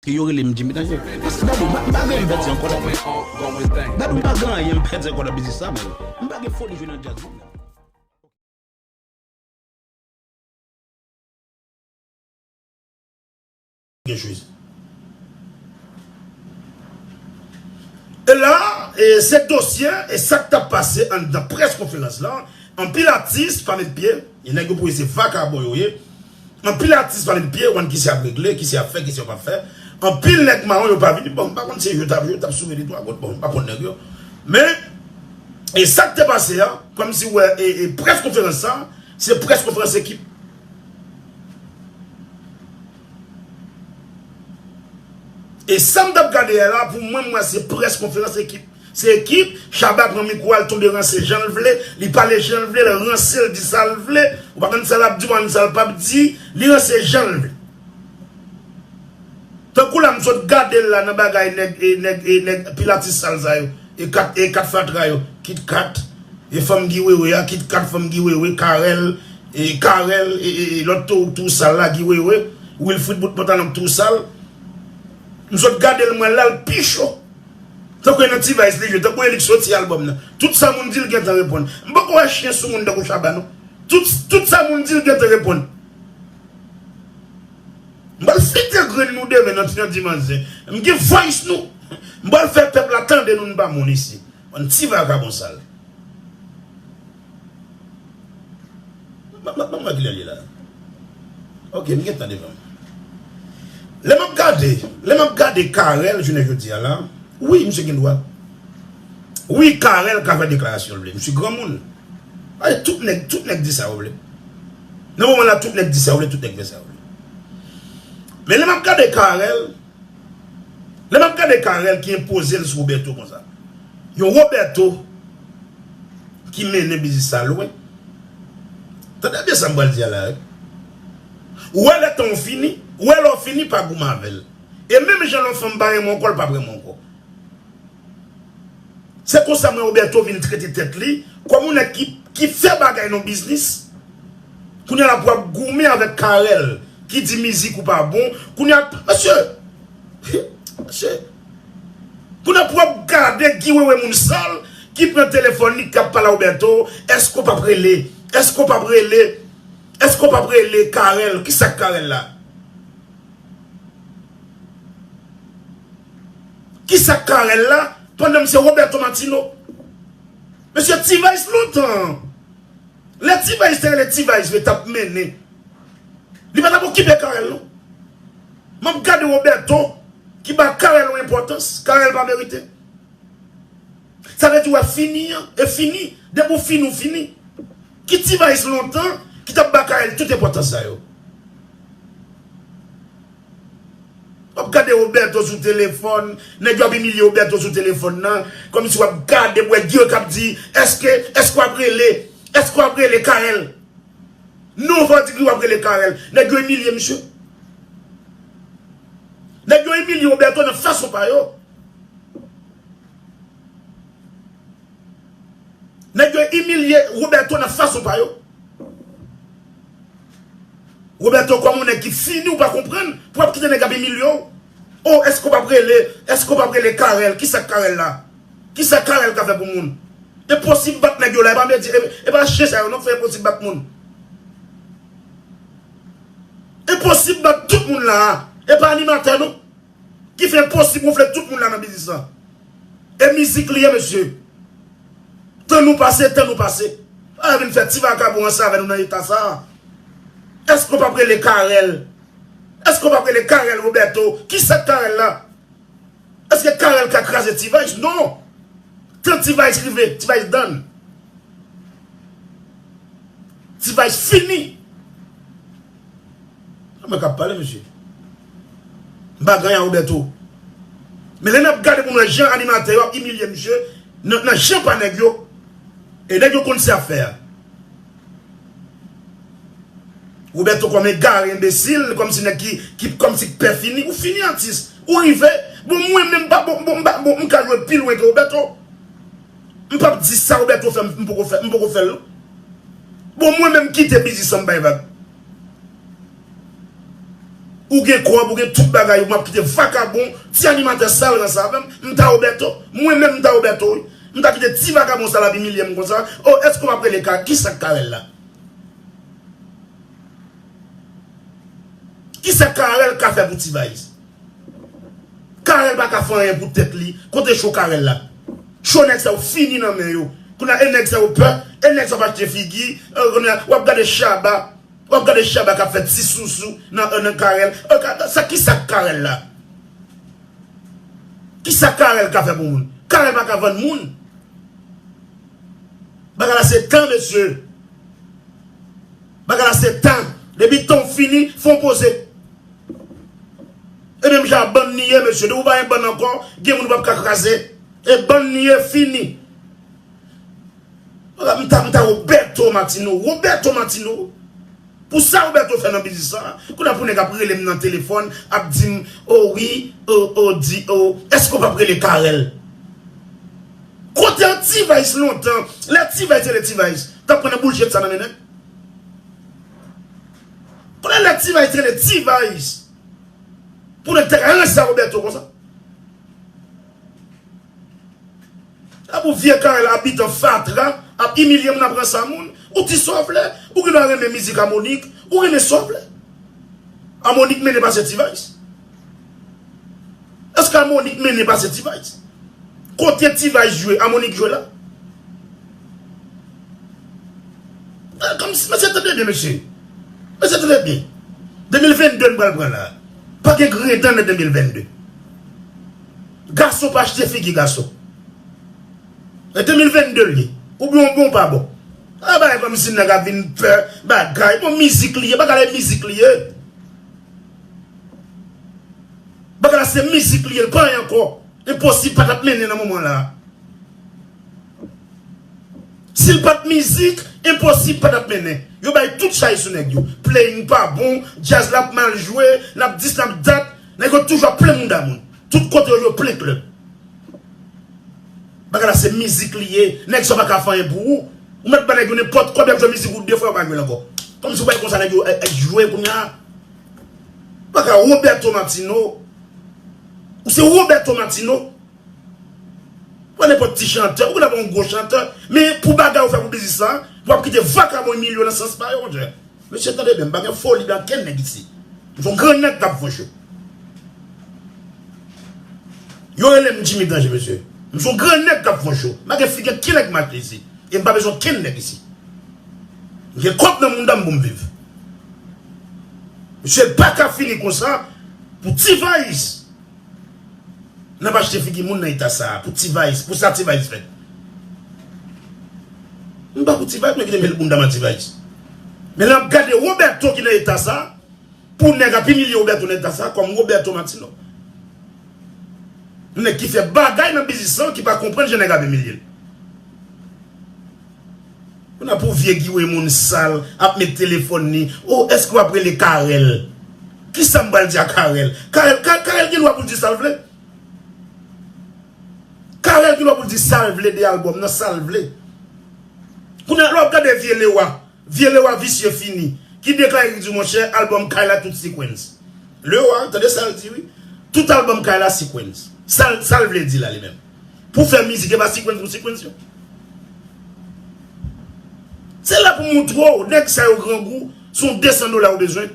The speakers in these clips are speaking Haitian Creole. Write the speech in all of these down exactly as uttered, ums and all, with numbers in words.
Yo rele m Jimmy Danje. Dadou, m pa, m pa gen anyen m pèdi ankò la. Dadou, m pa gen anyen m pèdi ankò nan biznis sa, men. M pa gen foli jwe nan djaz, non. Gen jwe. E la, e se dosye, e sa k t ap pase anndan près konferans lan, anpil atis pa met pye, e nèg yo pou se vakabon yo ye. Anpil atis pa met pye, w konn kisa y ap regle, kisa y ap fè, kisa yo p ap fè. Anpil nèg mawon yo pa vini, bon, m pa konn se yo t ap, yo t ap souri de twa gout, bon, m pa konn nèg yo. Men, e sa k te pase a, kòmsi w wè, e, e près konferans sa, se près konferans ekip. E sa m t ap gade a la, pou mwen, m wè se près konferans ekip. Se ekip, Shabba pran mikwo a, l tonbe ranse jan l vle, li pale jan l vle, l ranse, l di sa l vle. Ou pa konn sa l ap di, ou pa konn sa l p ap di, li ranse jan l vle. Tankou la, m sot gade l la nan bagay nèg, e, nèg, e, nèg pilatis sal sa yo, e kat, e kat fatra yo, Kit Kat, e fanm Guy Wewe a, Kit Kat fanm Guy Wewe, Carel, e Carel, e, e, e lòt tou, tou sal la, Guy Wewe, Wilfrid bout pantalon tou sal. M sot gade l, mwen la, l pi cho. Tankou e nan T-Vice li jwe, tankou e li k soti albòm nan. Tout sa moun di l gentan reponn. M poko wè chen sou moun tankou Shabba non. Tout, tout sa moun di l gentan reponn. M pral fete grenn nou demen nan, nan dimanch zen. M gen voice nou. M pral fè pèp la tande nou, n pa moun isi. Bann ti vakabon sal. M ap, m ap, m ap wè kilè l ye la. Ok, m gentan devan. Lè m ap gade, lè m ap gade Carel jounen jodi a la, wi, misye gen dwa. Wi, Carel ka fè deklarasyon l vle. Misye granmoun. Ay, tout nèg, tout nèg di sa yo vle. Nan moman la, tout nèg di sa yo vle, tout nèg fè sa yo vle. Men lè m ap gade Carel, Lè m ap gade Carel ki enpoze l sou Roberto konsa. Yon Roberto ki mennen biznis sa lwen. Tande byen sa m pral di a la, wi. Ou wè lè tan w fini, ou wè lè w fini pa goumen avè l. E menm jan lè yon fanm pa renmen w ankò, l p ap renmen w ankò. Se konsa mwen Roberto vin trete tèt li kòm yon nèg ki, ki fè bagay nan biznis. Kounye a la pou ap goumen avèk Carel ki di mizik ou pa bon. Kounye a, mesye, mesye, kounye a pou ap gade Guy Wewe moun sal ki pran telefòn li k ap pale a Roberto, èske w p ap rele? Èske w p ap rele? Èske w p ap rele Carel? Kisa k Carel la? Kisa k Carel la? Pandan m se Roberto Martino. Mesye T-Vice lontan. Lè T-Vice te rele T-Vice vre t ap mennen. Li pa t ap okipe Carel non. M ap gade Roberto ki ba Carel yon enpòtans Carel pa merite. Sa vle di w ap fini an, e fini. Depi w fini, w fini. Ki T-Vice lontan ki t ap ba Carel tout enpòtans sa yo. W ap gade Roberto sou telefòn, nèg yo ap imilye Roberto sou telefòn nan, kòmsi w ap gade, w wè Guy k ap di, èske, èske w ap rele, èske w ap rele Carel? Non, fò w di Guy w ap rele Carel. Nèg yo imilye misye. Nèg yo imilye Roberto nan fason pa yo. Nèg yo imilye Roberto nan fason pa yo. Roberto kòm yon nèg ki fini, ou pa konprann, pou w ap kite nèg ap imilye w. Oh, èske w p ap rele, èske w p ap rele Carel? Kisa k Carel la? Kisa Carel ka fè pou moun? Enposib bat nèg yo la, e pa medya, e, e pa chen sa yo non k fè enposib bat moun. Enposib bat tout moun la a, e pa animatè non. Ki fè enposib gonfle tout moun la nan biznis lan. E mizik li ye, mesye. Tan nou pase, tan nou pase. Pa vin fè ti vakabon ansanm avè nou nan eta sa a. Èske w p ap rele Carel? Èske w p ap rele Carel Roberto? Kisa k Carel la? Èske Carel ka kraze T-Vice? Non! Tan T-Vice rive, T-Vice done. T-Vice fini. Sa mwen k ap pale, mesye. M pa ganyan Roberto. Men lè n ap gade pou n wè jan animatè yo ap imilye misye nan, nan jan pa nèg yo. E nèg yo konn sa y ap fè a. Roberto kòm egare, enbesil, kòmsi nèg ki, ki, kòmsi k pè fini. Ou fini atis. Ou rive. Bon, mwen menm pa, bon, bon, m pa, bon, m ka jwe pi lwen ke Roberto. M p ap di sa Roberto fè, m, m poko fè, m poko fè l non. Bon, mwen menm kite biznis lan m bay vag. Ou gen kòb, ou gen tout bagay ou, m ap kite vakabon, ti animatè sal ranse avè m, m ta Roberto. Mwen menm m ta Roberto, wi. M ta kite ti vakabon sal ap imilye m konsa. O, èske w ap rele Ka-, kisa k Karèl la? Kisa Karèl ka fè pou T-Vice? Karèl pa ka fè anyen pou tèt li. Kote cho Karèl la? Cho nèg sa yo fini nan men yo. Kounye a, e nèg sa yo pè, e nèg sa yo ap achte figi, e, kounye a, w ap gade Shabba, w ap gade Shabba k ap fè ti sousou nan, nan Karèl. E, ka-, sa, kisa Karèl la? Kisa Karèl ka fè pou moun? Karèl pa ka vann moun. Bagay la se tan, mesye. Bagay la se tan. Depi tan w fini, fò w poze. E menm jan bann li ye, mesye. Depi w pa gen bann ankò, gen moun w p ap ka kraze. E bann li ye, fini. M ta, m ta Roberto Martino. Roberto Martino. Pou sa Roberto fè nan biznis la, kounye a pou nèg ap rele m nan telefòn, ap di m, o wi, o, o, di, o, èske w p ap rele Karèl? Kote T-Vice lontan, lè T-Vice rele T-Vice, t ap pran nan bullshit sa nan men nèg? Kounye a lè T-Vice rele T-Vice, pou nèg te ka ranse a Roberto konsa? Apre vye Karèl abitan fatra, ap imilye moun, ap ranse a moun. Ou di sa w vle, ou gen dwa renmen mizik Amonik, ou renmen sa w vle. Amonik mennen pase T-Vice. Èske Amonik mennen pase T-Vice? Kote T-Vice jwe, Amonik jwe la? E, kòmsi, mesye, tande byen, mesye. Mesye, tande byen. De mil venn de n pral pran la. Pa gen grenn nan de mil venn de. Gason pa achte figi gason. E de mil venn de l ye. Oubyen w bon, w pa bon. A, bagay kòmsi nèg ap vin pè bagay. Bon, mizik li ye, bagay la mizik li ye. Bagay la se mizik li ye, l pa anyen ankò. Enposib pa t ap mennen nan moman la. Si l pa t mizik, enposib pa t ap mennen. Yo bay tout chay sou nèg yo. Playing pa bon, djaz la ap mal jwe, n ap dis, n ap dat, nèg yo toujou ap plen mouda moun. Tout kote yo jwe, plen klèb. Bagay la se mizik li ye, nèg sa yo pa ka fè anyen pou ou. Ou mèt ba nèg yo nenpòt kòb, y ap jwe mizik ou de fwa, yo pa jwe l ankò. Kòmsi w pa wè konsa nèg yo, e, e, jwe kounye a. Bagay Roberto Martino. Ou se Roberto Martino. Ou pa nenpòt ti chantè, ou konn ap yon gwo chantè, men pou bagay ou fè pou biznis la, w ap kite vakabon imilye w nan sans pa yo, monchè. Mesye, tande byen, m pa gen foli nan kenn nèg isi. M se yon gran nèg k ap fè cho. Yo rele m Jimmy Danger, mesye. M se yon gran nèg k ap fè cho. M pa gen figi kenn nèg m achte isi. E m pa bezwen kenn nèg isi. M gen kòb nan mouda m pou m viv. Mesye, l pa ka fini konsa pou T-Vice. N ap achte figi moun nan eta sa a, pou T-Vice, pou sa T-Vice fè. M pa pou T-Vice, mwen kite mele bounda m a T-Vice. Men lè m ap gade Roberto ki nan eta sa a, pou nèg ap imilye Roberto nan eta sa a, kòm Roberto Martino. Nèg ki fè bagay nan biznis lan, ki pa konprann jan nèg ap imilye l. Kounye a pou vye Guy Raymond sal ap met telefòn li. O, èske w ap rele Carel? Kisa m pral di a Carel? Carel, Ka-, Carel gen dwa pou l di sa l vle. Carel gen dwa pou l di sa l vle de albòm nan, sa l vle. Kounye a, lè w ap gade vye Lewa, vye Lewa visye fini, ki deklare, ki di, monchè, albòm Kay la tout sequence. Lewa, tande sa l di, wi. Tout albòm Kay la sequence. Sa l, sa l vle di la, li menm? Pou fè mizik, e pa sequence pou sequence yo. Se la pou montre w, nèg sa yo grangou, se yon de san dola yo bezwen,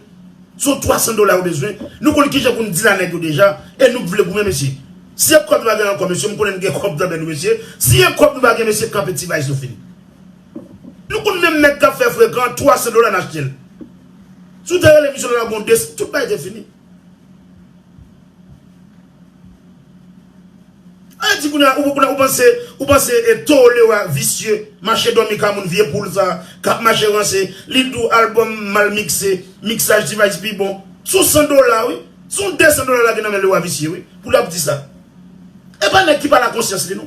se yon twa san dola yo bezwen. Nou konn kijan pou n di la nèg yo deja, e nou k vle goumen, mesye. Si e kòb nou pa gen ankò, mesye, m konnen n gen kòb nan men nou, mesye. Si e kòb nou pa gen, mesye, kanpe T-Vice, nou fini. Nou konn menm nèg k ap fè frekan, twa san dola n achte l. Si w te rele misye la, gon de, tout bagay te fini. Ayiti kounye a, ou, ou, ou panse, ou panse e Toro Lewa visye, mache dòmi ka moun vye poul sa, k ap mache ranse, li di w albòm mal mikse, miksaj T-Vice pi bon. Sou san dola, wi. Sou de san dola la gen nan men Lewa visye, wi. Pou l ap di sa. E pa nèg ki pa la konsyans li, non.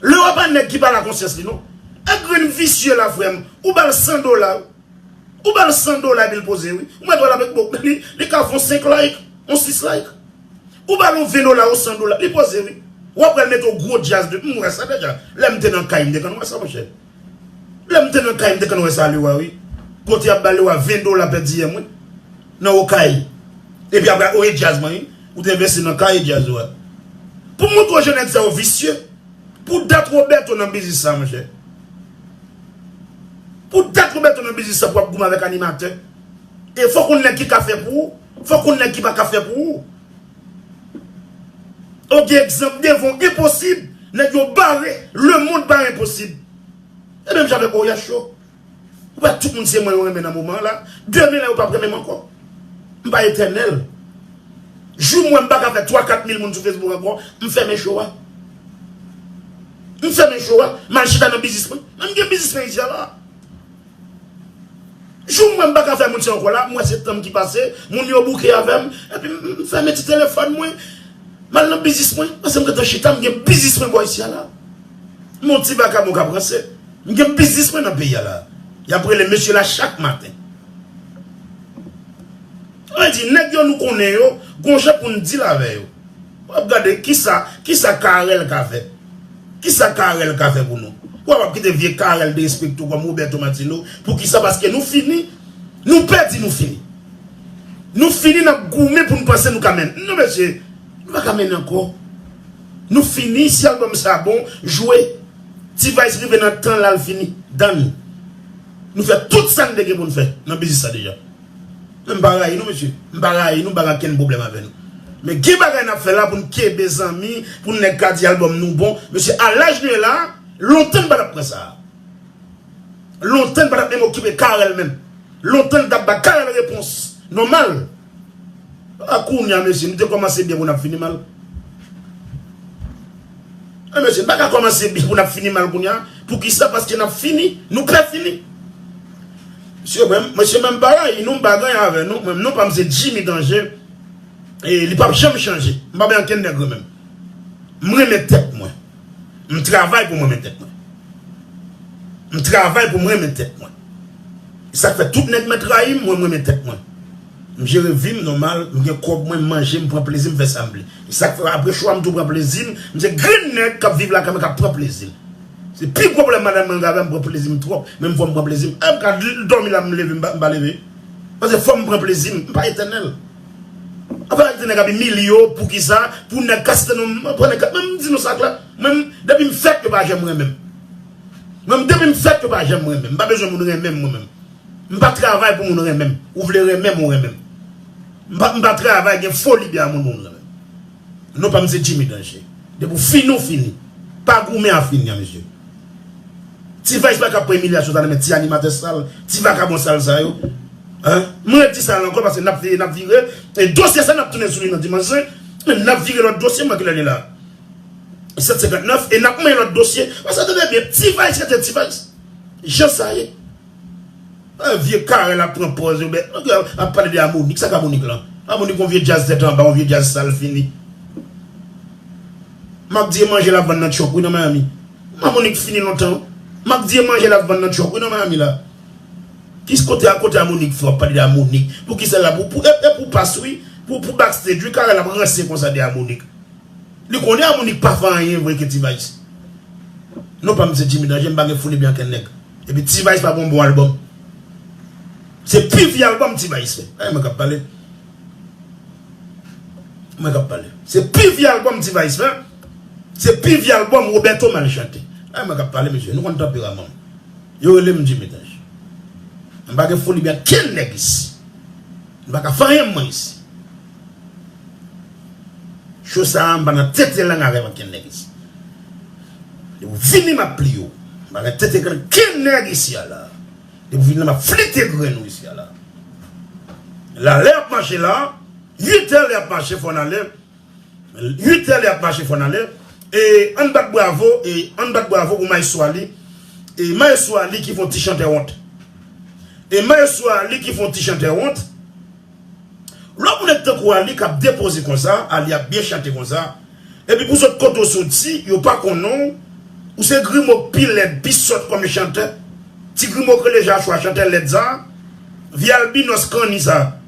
Lewa pa nèg ki pa la konsyans li, non. E grenn visye la, frè m, ou ba l san dola, wi. Ou ba l san dola epi l poze, wi. Ou mèt wè l avèk, bon, li, li ka fè yon senk like, yon sis like. Ou ba l yon ven dola, yon san dola, li poze, wi. W ap wè l mete yon gwo djaz de, m wè sa deja. Lè m te nan kay, m te konn wè sa, monchè. Lè m te nan kay, m te konn wè sa, Lewa, wi. Kote y ap ba Lewa ven dola pèdi yè mwen. nan Okay. Epi apre, ou e djaz mwen, wi. Ou te envesti nan kay e djaz ou a. Pou montre w jan nèg sa yo visye. Pou dat Roberto nan biznis sa, monchè. Pou dat Roberto nan biznis sa, pou w ap goumen avèk animatè. E fòk ou nèg ki ka fè pou ou. Fòk ou nèg ki pa ka fè pou ou. Ou gen egzanp devan w enposib. Nèg yo bare. Lemonn bare enposib. E menm jan avèk Oya Show. Ou wè tout moun se mwen yo renmen nan moman an la. Demen la yo p ap renmen m ankò. M pa etènèl. Jou m wè m pa ka fè twa kat mil moun sou Facebook ankò, m fèmen show a. M fèmen show a, m al chita nan biznis mwen. Men m gen biznis mwen isi a la. Jou m wè m pa ka fè moun sa ankò la, m wè se tan m ki pase, moun yo bouke avè m, epi m, m fèmen ti telefòn mwen. M al nan biznis mwen, paske m gentan chita, m gen biznis mwen bò isi a la. M on ti vakabon k ap ranse. M gen biznis mwen nan peyi a la. Y ap rele mesye la chak maten. Mwen di, nèg yo nou konnen yo, gon jan pou n deal avè yo. W ap gade kisa, kisa Carel ka fè. Kisa Carel ka fè pou nou? W ap kite vye Carel derespekte w kòm Roberto Martino. Poukisa? Paske nou fini. Nou pèdi, nou fini. Nou fini, n ap goumen pou n panse nou ka mennen. Non, mesye, nou pa ka mennen ankò. Nou fini, si albòm sa bon, jwe. T-Vice rive nan tan l al fini. Done. Nou fè tout sa n te gen pou n fè nan biznis sa deja. Men m pa rayi nou, mesye. M pa rayi nou, m pa gen okenn pwoblèm avè nou. Men gen bagay n ap fè la pou n kenbe zanmi, pou nèg ka di albòm nou bon. Mesye, a laj nou ye la, lontan n pa t ap pran sa. Lontan n pa t ap menm okipe Carel menm. Lontan n t ap ba Carel repons nòmal. A kounye a, mesye, nou te kòmanse byen pou n ap fini mal. E mesye, n pa ka kòmanse byen pou n ap fini mal kounye a. Poukisa? Paske n ap fini, nou pè fini. Mesye, mwen, mesye, menm pa rayi nou, m pa gen anyen avè nou. Mwen, non pa m se Jimmy Danger. E li p ap janm chanje. M pa bay ankenn nèg renmen m. M renmen tèt mwen. M travay pou m renmen tèt mwen. M travay pou m renmen tèt mwen. E sa k fè tout nèg mèt rayi m, mwen, m renmen tèt mwen. M jere vi m nòmal, m gen kòb mwen, m manje, m pran plezi, m fè sa m vle. E sa k fè apre chwa m tou pran plezi m, m se grenn nèg k ap viv lakay mwen, k ap pran plezi m. Se pi gwo pwoblèm madanm mwen gen avè m, pran plezi m twòp, men m fò m pran plezi m. E m ka dòmi la, m leve, m pa, m pa leve. Paske fò m pran plezi m, m pa etènèl. Anfen, arete nèg ap imilye w, poukisa, pou nèg kase tèt nou, m pran nèg, men m di nou sa klè. Mwen, depi m fèt, yo pa janm renmen m. Mwen, depi m fèt, yo pa janm renmen m. M pa bezwen moun renmen m, mwen menm. M pa travay pou moun renmen m. Ou vle renmen m, ou renmen m. M pa, m pa travay, gen foli byen a moun pou moun renmen m. Non pa m se Jimmy Danger. Depi w fini, w fini. Pa goumen a fini an, mesye. T-Vice pa ka pran imilyasyon sa nan men ti animatè sal, ti vakabon sal sa yo. Hein? Mwen di sa ankò paske n ap vire, n ap vire. E dosye sa n ap tounen sou li nan dimanch sen. Men n ap vire lòt dosye, mwen ki lè li la. Sèt senkant nèf, e n ap manyen lòt dosye. Paske tande byen, T-Vice rete T-Vice. Jan sa ye. Ah, vye Carel ap pran pòz, yo, ben, ap pale de Amonik. Sa k Amonik lan? Amonik yon vye djaz tèt anba, yon vye djaz sal fini. Mac Di e manje l ap vann nan chòk, wi, nan Miami. Amonik fini lontan. Mac Di e manje l ap vann nan chòk, wi, nan Miami la. Ki kote a, kote Amonik fè w ap pale de Amonik? Poukisa la? Pou, pou, e, e pou pas, wi. Pou, pou backstage, wi, Carel ap ranse konsa de Amonik. Li konnen Amonik pa fè anyen vre ke T-Vice. Non pa m se Jimmy Danger, m pa gen foli byen ankenn nèg. Epi T-Vice pa bon bon albòm. Se pi vye albòm T-Vice fè. Ay, mwen k ap pale. Mwen k ap pale. Se pi vye albòm T-Vice fè. Se pi vye albòm Roberto mal chante. Ay, mwen k ap pale, mesye. Nou konn tanperaman m. Yo rele m Jimmy Danger. M pa gen foli byen kenn nèg isi. M pa ka fè anyen mwen isi. Cho sa a, m pa nan tete lang avè ankenn nèg isi. Depi w vini, m ap pliye w. M pa nan tete kenn nèg isi a la. Depi w vini la, m ap flite grenn ou isi a la. La, lè ap mache la, uit è lè ap mache, fò n ale. Uit è lè ap mache, fò n ale. E ann bat bravo, e ann bat bravo pou Maestro Ali. E Maestro Ali ki fè yon ti chantè wont. E Maestro Ali ki fè yon ti chantè wont. Lè w pou nèg tankou Ali k ap depoze konsa, Ali ap byen chante konsa. Epi pou zòt kote w soti, yo pa konnen w. Ou se grimo k pi lèd, pi sòt kòm chantè. Ti grimo k rele Jachwa, chantè lèd sa. Vye albinòs kanni sa.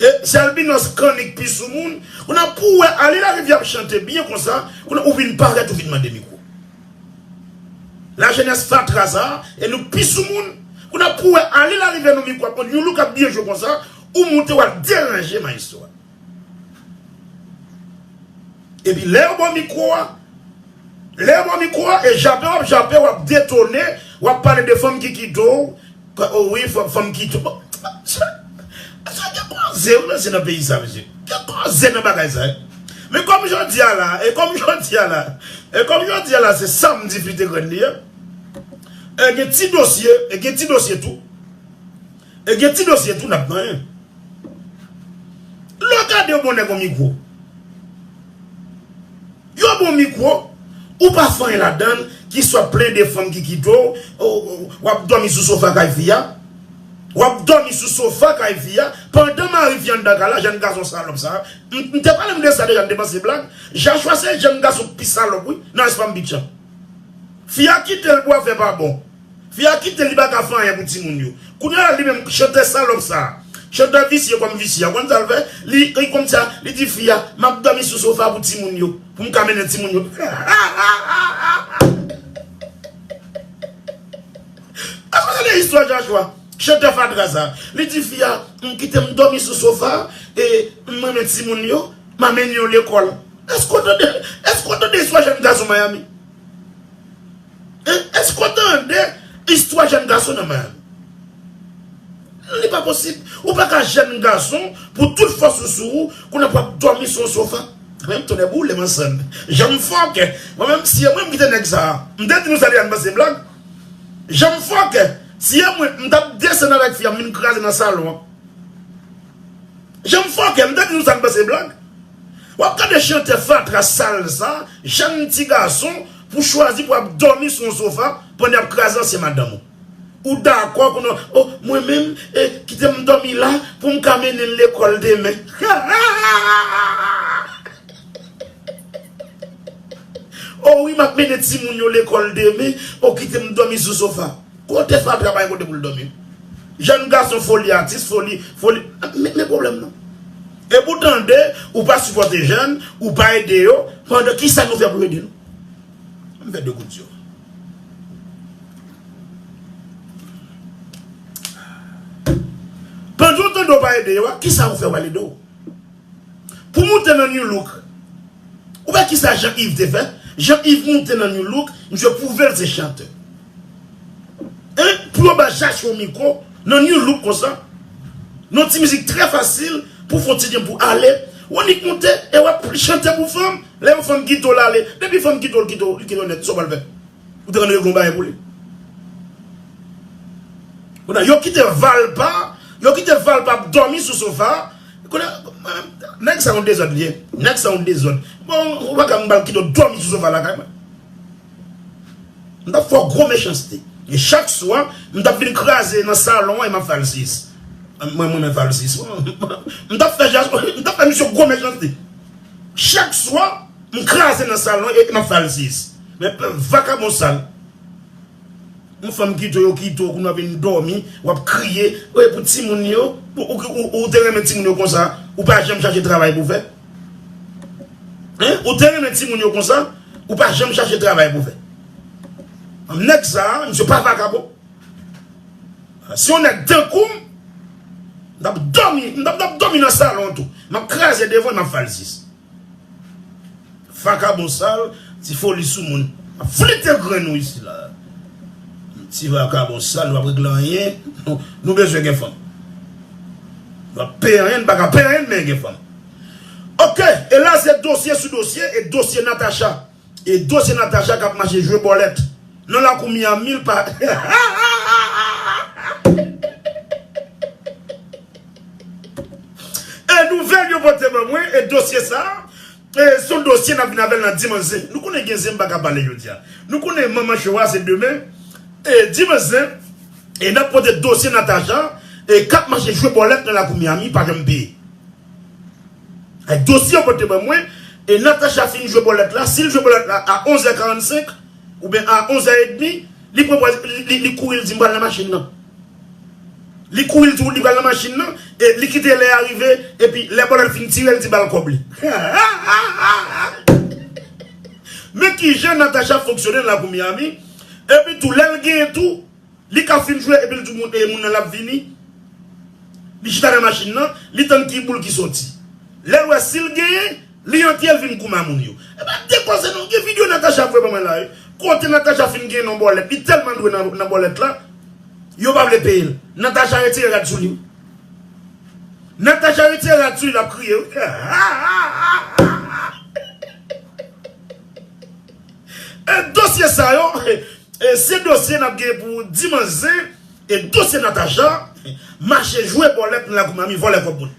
E se albinòs kanni k pi sou moun. Kounye a pou w wè Ali Larivyè ap chante byen konsa, kounye a ou vin parèt, ou vin mande mikwo. Lajenès fatra sa, e nou pi sou moun. Kounye a pou w wè Ali Larivyè nan mikwo ap mande, yon lou k ap byen jwe konsa, Ou moute w al deranje maestro a. Epi lè yo ba w mikwo a, lè yo ba w mikwo a, e jape w ap jape, w ap detone, w ap pale de fanm ki kite w, o wi, fanm, fanm kite w. Bon, sa, sa gen koze, wi, mesye, nan peyi sa, mesye. Gen koze nan bagay sa, wi. Men kòm jodi a la, e kòm jodi a la, e kòm jodi a la, se samdi flite grenn li ye. E gen ti dosye, e gen ti dosye tou. E gen ti dosye tou n ap manyen. Lè w gade yon bon nèg yon mikwo. Yon bon mikwo, ou pa fè anyen ladan l, ki swa plenn de fanm ki kite w, w ap dòmi sou sofa kay fi a. W ap dòmi sou sofa kay fi a, pandan mari fi a anndan kay la, jèn gason salòp sa. M, m te pale m de sa deja, m te panse blag. Jachwa se jèn gason ki pi salòp, wi, nan West Palm Beach an. Fi a kite l pou afè pa bon. Fi a kite l, li pa ka fè anyen pou timoun yo. Kounye a la, li menm, chantè salòp sa a, chantè visye kòm visye a, ou konn sa l fè? Li, li kòmsi, li di fi a, "M ap dòmi sou sofa pou timoun yo, pou m ka mennen timoun yo." Èske w tande istwa Jachwa? Chantè fatra sa a. Li di fi a, "M kite m dòmi sou sofa, e m renmen timoun yo, m a mennen yo lekòl." Èske w tande, èske w tande istwa jèn gason Miami? Hein? Èske w tande istwa jèn gason nan Miami? Li pa posib. Ou pa ka jèn gason pou tout fòs ou sou ou, kounye a pou ap dòmi sou yon sofa. Menm tonnè boule m ansanm. Jan m fòkè. Mwen menm, si e mwen, m kite nèg sa a. M te di nou sa deja, m panse blag. Jan m fòkè. Si e mwen, m t ap desann avèk fi a, m vin kraze nan salon an. Jan m fòkè, m te di nou sa, m panse blag. W ap gade chantè fatra sal sa, jèn ti gason, pou chwazi pou ap dòmi sou yon sofa pandan y ap kraze ansyen madanm ou. Ou dakò pou non, o, mwen menm, e, kite m dòmi la pou m ka mennen l lekòl demen. O wi, m ap mennen timoun yo lekòl demen, o, kite m dòmi sou sofa. Kote fatra pa gen kote pou l dòmi. Jèn gason foli atis, foli, foli. Men, men pwoblèm nan. Epi w tande, ou pa sipòte jèn, ou pa ede yo, pandan kisa nou fè pou ede nou? M fè de kout yo. Pandan w tande w pa ede yo a, kisa ou fè w al ede w? Pou moute nan New Look. Ou wè kisa Jean Yves te fè? Jean Yves moute nan New Look, misye pwouve l se chantè. Hein? Pou yo ba Jachwa yon mikwo nan New Look konsa. Nan ti mizik trè fasil pou fè yon ti jan pou ale. W annik moute e w ap chante pou fanm. Lè yon fanm kite w l ale. Depi fanm kite w l kite w, li kite w nèt. Sa w pral fè? Ou te konn regle yon bagay pou li. Kounye a, yo kite Valpa, yo kite Valpa ap dòmi sou sofa. Kounye a, nèg sa yon dezòd li ye. Nèg sa yon dezòd. Bon, ou pa ka m pral kite w dòmi sou sofa lakay mwen. M t ap fè w gwo mechanste. E chak swa, m t ap vin kraze nan salon an e m ap fè al sis. Mwen, mwen, mwen fè al sis. M t ap fè, m t ap fè misye gwo mechanste. Chak swa, m kraze nan salon e m ap fè al sis. Men vakabon sal. Yon fanm kite w, yo kite w, kounye a w vin dòmi, w ap kriye, e pou timoun yo, ou, ou, ou, ou te renmen timoun yo konsa, ou pa janm chache travay pou fè? Hein? Ou te renmen timoun yo konsa, ou pa janm chache travay pou fè? Nèg sa a, misye pa vakabon. Si yon nèg tankou m, m t ap dòmi, m t ap, m t ap dòmi nan salon tou. M ap kraze devan, m ap fè al sis. Vakabon sal, ti foli sou moun. Ap flite grenn ou isi la. Ti vakabon sal, nou ap regle anyen. Nou, nou bezwen gen fanm. Nou ap peye anyen, nou pa ka peye anyen, men gen fanm. Ok, e la se dosye sou dosye, e dosye Natacha. E dosye Natacha k ap mache jwe bòlèt. Nan lakou Miami, l pa. E nouvèl yo pote ban mwen, e dosye sa a, e se yon dosye n ap vin avè l nan dimanch zen. Nou konnen gen zen m pa ka pale jodi a. Nou konnen manman cho a se demen. E dimanch zen, e n ap pote dosye Natacha, e k ap mache jwe bòlèt nan lakou Miami, pa janm peye. Ay, dosye yo pote ban mwen, e Natacha fin jwe bòlèt la, si l jwe bòlèt la a onz è karannsenk, oubyen a onz è edmi, li pran pòz, li, li, li kouri, li di, "M pral nan machin nan." Li kouri, li tou, li pral nan machin nan, e li kite lè a rive, epi lè bòlèt fin tire, li di, "Ba l kòb li." Men kijan Natacha fonksyone nan lakou Miami, epi tou, lè l genyen tou, li ka fin jwe, epi l di moun, e moun nan l ap vini. Li chita nan machin nan, li tann ki boul ki soti. Lè l wè si l genyen, li antre, l vin goumen a moun yo. E pa depoze non, gen videyo Natacha voye ban mwen la, wi. Kote Natacha fin genyen yon bòlèt, li tèlman dwe nan, nan bòlèt la, yo pa vle peye l. Natacha retire rad sou li, wi. Natacha retire rad sou li, l ap kriye, wi. E dosye sa yo, e se dosye n ap gen pou dimanch zen, e dosye Natacha, mache jwe bòlèt nan lakou manmi, vòlè kòb moun.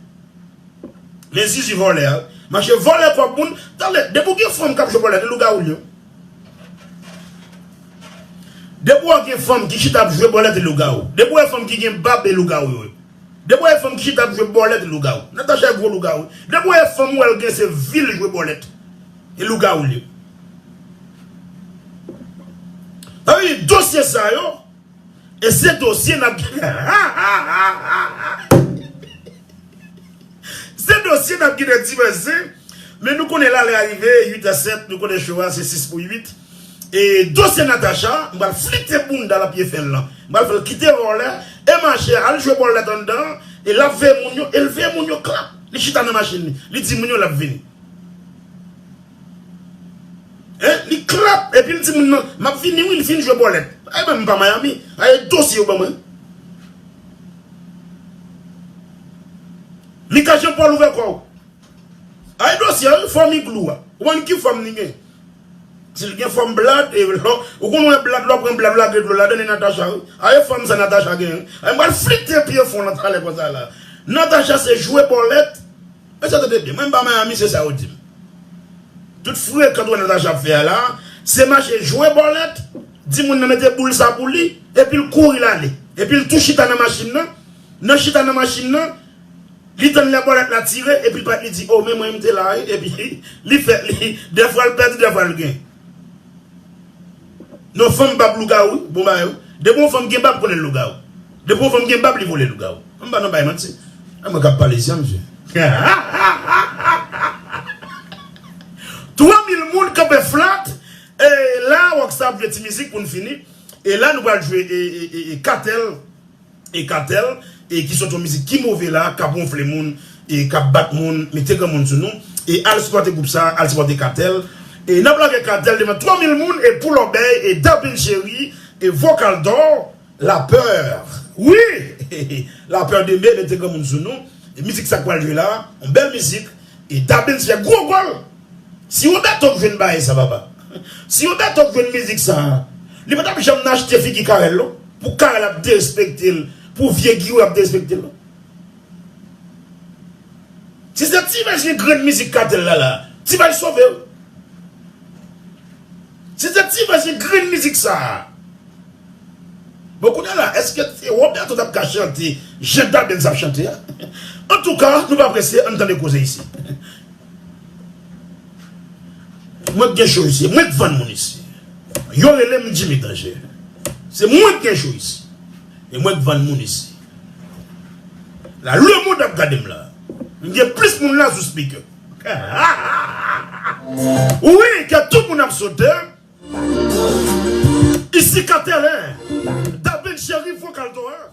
Men zizi vòlè a, mache vòlè kòb moun. Tande, depi w gen fanm k ap jwe bòlèt, e lougawou l ye. Depi w gen fanm ki chita ap jwe bòlèt, e lougawou. Depi w gen fanm ki gen bab, e lougawou yo ye. Depi w gen fanm ki chita ap jwe bòlèt, e lougawou. Natacha e gwo lougawou. Depi w gen fanm ou wè l gen se vil jwe bòlèt, e lougawou l ye. Sa vle di dosye sa yo, e se dosye n ap gen. Se dosye n ap gen nan dimanch zen. Men nou konnen la lè a rive, uit a sèt, nou konnen show a se sis pou uit. E dosye Natacha, m pral flite bounda l ap ye fè l lan. M pral fè l kite vòlè, e mache al jwe bòlèt anndan, e l ap veye moun yo, e l veye moun yo klap. Li chita nan machin li, li di moun yo l ap vini. Hein? Li klap, epi l di moun nan, m ap vini wi, l fin jwe bòlèt. Ay, ban m pa Miami. Ay, dosye yo ban mwen. Mika Jean Paul, ouvè kò w. Ay, dosye, wi, fòm iglou a. Ou konn ki fòm li gen? Si l gen fòm blad, e lò, ou konn wè blad, lò pran blad, lage dlo ladan, e Natacha, wi. Ay, fòm sa Natacha gen, wi. Ay, m pral flite pye fon lan talè konsa la. Natacha se jwe bòlèt. Mesye, tande byen, mwen m pa Miami, se sa yo di m. Tout frekant ou wè Natacha ap fè a la, se mache jwe bòlèt, di moun nan mete boul sa pou li, epi l kouri l ale. Epi l tou chita nan machin nan, nan chita nan machin nan, li tann lè bòlèt la tire, epi l pa li di, o, men mwen m te la, wi, epi li fè, li, dèfwa l pèdi, dèfwa l gen. Non, fanm bab lougawou, wi, bon bagay, wi. Depi yon fanm gen bab, konnen l lougawou. Depi yon fanm gen bab, li vole lougawou. Ann pa nan bay manti. E mwen k ap pale isi a, mesye. Twa mil moun kanpe flat. E la, Rockstar ap jwe ti mizik pou n fini. E la, nou pral jwe e, e, e, e Katèl. E Katèl, e ki sot yon mizik ki move la, k ap wonfle moun, e k ap bat moun, mete granmoun sou nou. E al sipòte gwoup sa, al sipòte Katèl. E n ap lage Katèl devan twa mil moun, e pou lòbèy, e Dabin Cheri, e Vokal Dò, Lapè. Wi! Lapè de me, mete granmoun sou nou. E mizik sa k pral jwe la, yon bèl mizik. E Dabin fè gwo gòl. Si Roberto k jwenn bagay sa, papa. Si Roberto k jwenn mizik sa, li pa t ap janm nan achte figi Carel, non. Pou Carel ap derespekte l, pou vye Guy ap derespekte l, non. Si se ti vèsyon grenn mizik Katèl la, la, ti vèsyon sove, wi. Si se ti vèsyon grenn mizik sa, bon, kounye a la, èske se Roberto t ap ka chante jan Dabens ap chante a? Antouka, nou pa prese, ann tande koze isi. Mwen k gen show isi, mwen k vann moun isi. Yo rele m Jimmy Danje. Se mwen k gen show isi. E mwen k vann moun isi. La, lemonn ap gade m la. M gen plis moun la sou speaker. Wi, ke tout moun ap sote. Isi Katèl, hein? Dabin Cheri, Vokal Dò, hein?